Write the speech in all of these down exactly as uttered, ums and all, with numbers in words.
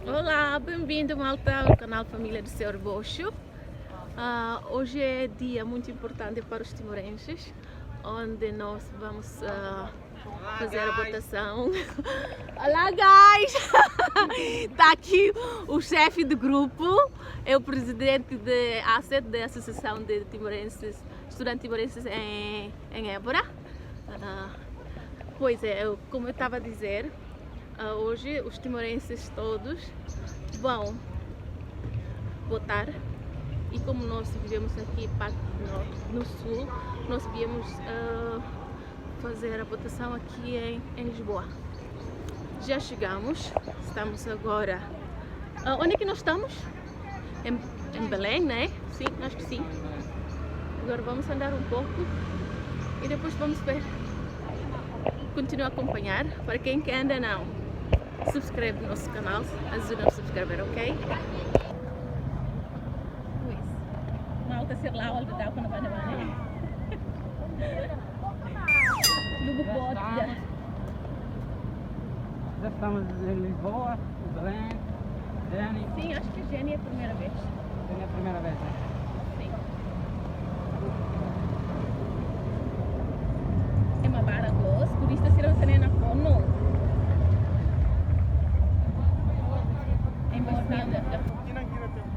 Olá, bem-vindo, malta, ao canal Família do Senhor Bocho. Ah, hoje é dia muito importante para os timorenses, onde nós vamos, ah, fazer a votação. Olá, guys! Tá aqui o chefe do grupo, é o presidente de ASET, da Associação de Timorenses, Estudantes Timorenses em, em Évora. Ah, pois é, eu, como eu estava a dizer, ah, hoje os timorenses todos vão votar. E como nós vivemos aqui pa-, no, no sul, nós viemos, ah, fazer a votação aqui em, em Lisboa. Já chegamos, estamos agora. Ah, onde é que nós estamos? Em, em Belém, né? Sim, acho que sim. Agora vamos andar um pouco e depois vamos ver. Continua a acompanhar. Para quem que ainda não subscreve nosso canal, ajuda a subscrever, ok? Pois. Malta sira la'o, algo da, quando vai levar, né? Lubuk Boot, ya. Já estamos em Lisboa, em Belém. Jenny. Sim, acho que Jenny é a primeira vez. Jenny é a primeira vez, né? Sim. É uma barra close, por isso está sendo na fono. É importante.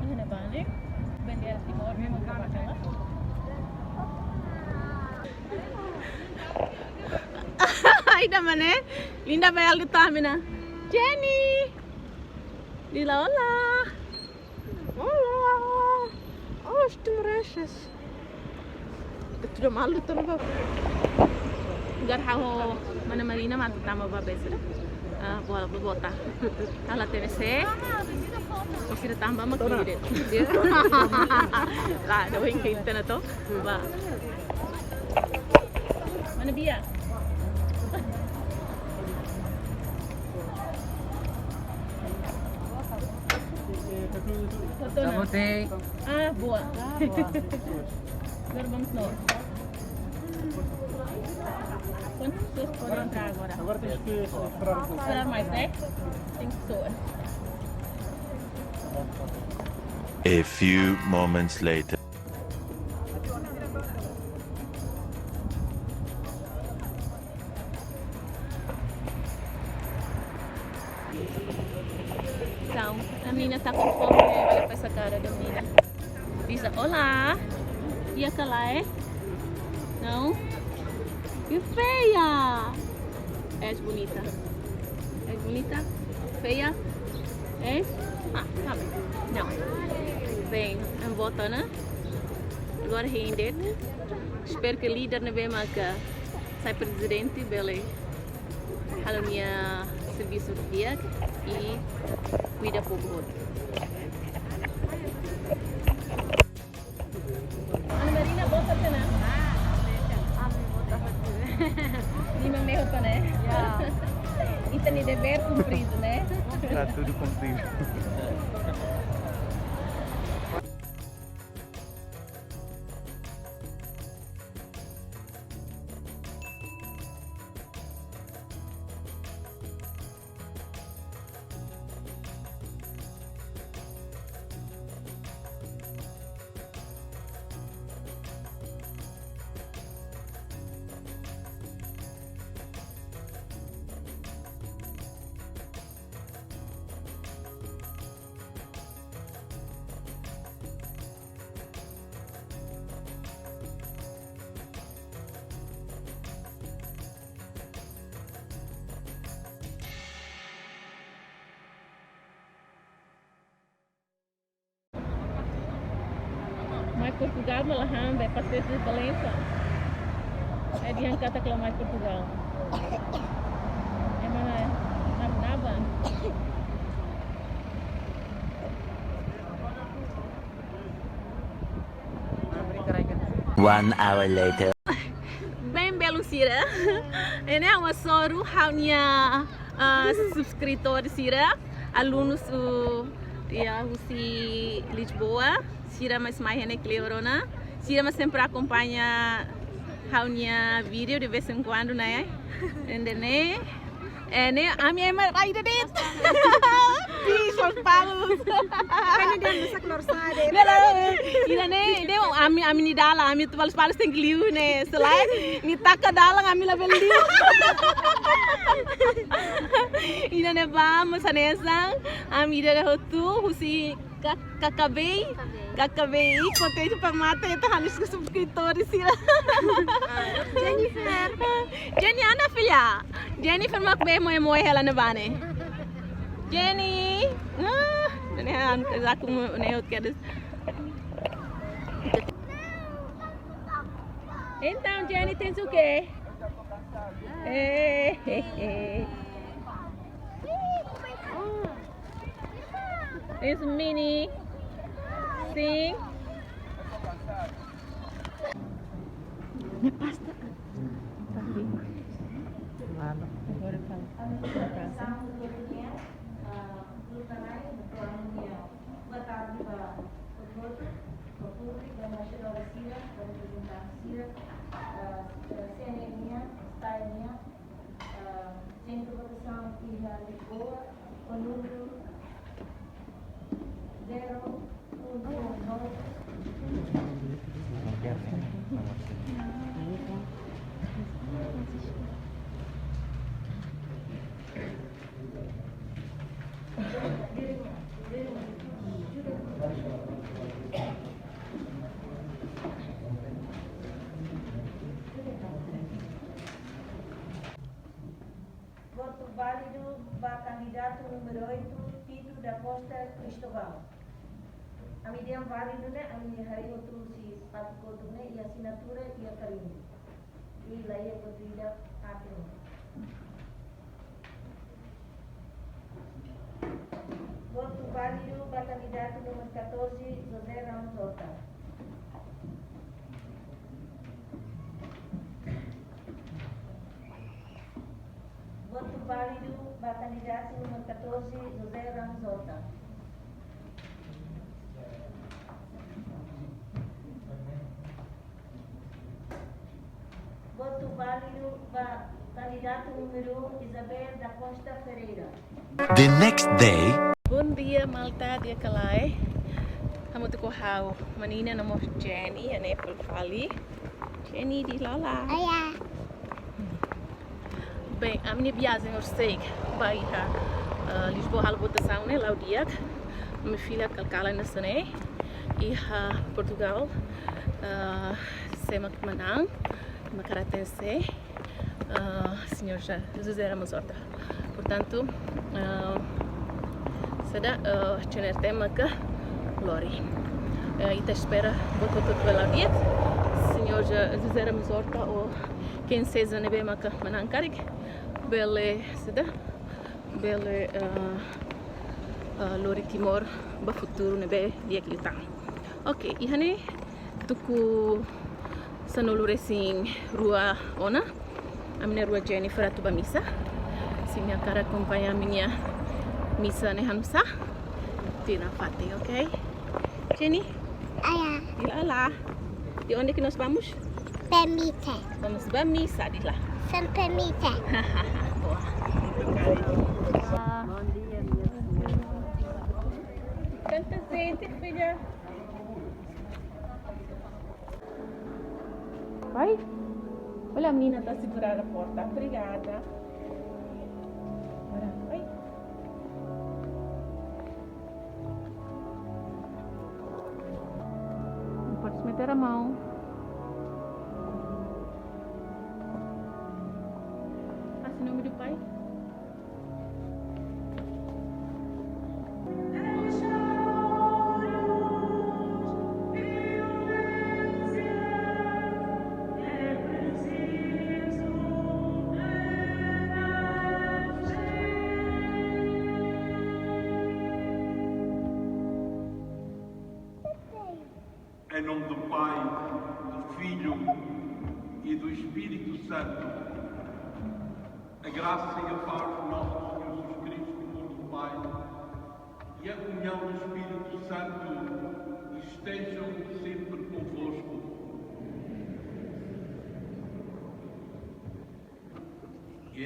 Ini bane, bandeira Timor mesmo, que vai lá. Ai, da mané. Linda bela de tamina. Jenny. Lila, olá. Olá. Olá, os timorenses. Tudo mal, tudo bom. Agora ha'u ho mana Marina, mas tamo ba bes, né? Ah, boa, boa, boa, tá. Ela teve se. Sira tamba mak kiri. Lá, não vem quem tá na to. Vá. Mana Bia? Foto na. Sabotei. Ah, boa. Agora vamos nós. Quantas pessoas podem entrar agora? Agora temos que esperar um pouco. Esperar mais, né? Tem pessoas. A few moments later. Então, a menina tá com fome, né? Olha pra essa cara da menina. Diz, olá! E aquela é? Não? Que feia! És bonita. És bonita? Feia? És? Ah, tá bem. Não. Bem, em volta, né? Agora rende. Espera que líder ne'ebé mak sai prezidente bele halo nia servisu di'ak i kuida povu hotu. Ana Marina, boa sorte, né? Ami vota hotu. Lima meho pa, né? Ya. Ita-nia dever cumprido, né? Tá tudo cumprido. Mai Portugal, malah hambe, pas itu Valença. Eh, diangkat ke mai Portugal. Emang, eh, naba-naba. One hour later. Bem belun sira. Ne'e mak hasoru ha'u-nia, ah, subscritor sira, alunus, uh, iha husi Lisboa. Sira mak mai iha ne'e kleur ona. Sira mak sempre akompaña ha'u-nia vídeo de vez em quando, né? Ende ne'e. Eh, ne'e, ami ema rai de'it. Ih, Lospalos. Kan dia masak lor sade. Bela, ida-ne'e, ida-ne'e, ami, ami-nia dalan, ami atu ba Lospalos tenke liu ne'e. Selae nia taka dalan, ami labele liu. Ida-ne'ebá mós hanesan, ami ida-ne'e hotu, husi Ka-, Kakabei, Kakabei, kontente para mate, ita hanesan subscritor sira. Jennifer. Jenny, anda, filha. Jennifer mak bee moe-moe hela ne'ebá ne'e. Jenny. Ah, Jenny han kazaku mo-, ne'e hotu kedas. Então, Jenny, tens o quê? Eh, eh, eh. Tens mini. Sim. Minha pasta. Tá aqui. Agora fala. Boa tarde ba, ba todos, ba públiku, ba embaixadór sira, ba reprezentante sira, ah, ah, C N A nian, STAE nian, ah, Sentru Votasaun iha Lisboa, ho númeru zero um dois. Votu válidu ba kandidatu númeru oito, Tito da Costa Cristóvão. Ami dehan válidu ne'e, ami haree hotu husi parte kotuk ne'e, iha asinatura, iha karimbu. I laiha votu ida atu. Votu válidu ba kandidatu númeru catorze, José Ramos Horta. Votu válidu ba kandidatu númeru catorze, José Ramos Horta. Votu válidu ba kandidatu númeru um, Isabel da Costa Ferreira. The next day. Bom dia, malta, di'ak ka lae? Hamutuk ho ha'u, menina nomor Jenny, ida-ne'e fali. Jenny, di'ak ka lae? Olá. Bem, ami-nia viajen orsida ba iha, eh, Lisboa halo votasaun ne'e la'o di'ak. Ami fila kala-kala hanesan ne'e. Iha Portugal, eh, sé mak manán, mak hakarak hatene sé, eh, señór Ja-, José Ramos Horta. Portantu, eh, saida, eh, C N R T maka lori. Eh, ita espera votu-votu bele di'ak. Señór Ja-, José Ramos Horta ou ken seja ne'ebé maka manán karik, bele saida, bele, eh, eh, lori Timor ba futuru ne'ebé di'ak liután. Oke, iha ne'e tuku sanulu-resin-rua ona. Ami na'in-rua Jennifer atu ba misa. Se nia hakarak akompaña ami-nia misa ne'e hanusá, tiha ona fatin, oke? Jenny? Olá. Diz olá. De onde que nós vamos? Permite. Vamos ba misa, diz lá. Sem permite. Boa. Bom dia, minha senhora. Tanta gente, filha. Vai. Olha, a menina tá a segurar a porta. Obrigada. Agora, vai. Não pode meter a mão. Passa em nome do Pai. Em nome do Pai, do Filho e do Espírito Santo. A graça e a paz do nosso Senhor Jesus Cristo, amor do Pai, e a comunhão do Espírito Santo estejam sempre convosco. E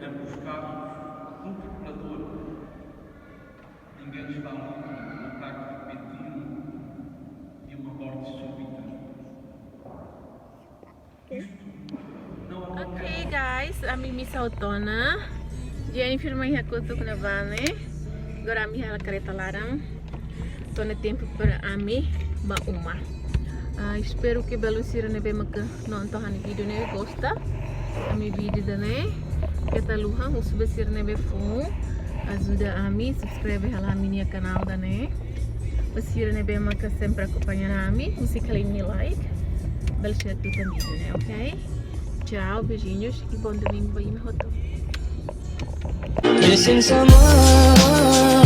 a buscar o Consolador. Ok, guys, ami misa hotu ona. Jennifer mai hakotu kona bane. Agora ami hela kareta laran. To'o ona tempu para ami ba uma. Ah, espera ke belun sira ne'ebé maka nonton ha'u-nia vídeo ne'e gosta ami vídeo ida-ne'e. Keta haluha, husu ba sira ne'ebé foin ajuda ami, subscribe hela ami-nia kanál ida-ne'e. Ba sira ne'ebé maka sempre akompaña ami, husu kali imi-nia like. Bele share tutan vídeo ne'e, ok? Tchau, beijinhos e bom domingo ba imi hotu. Missing someone.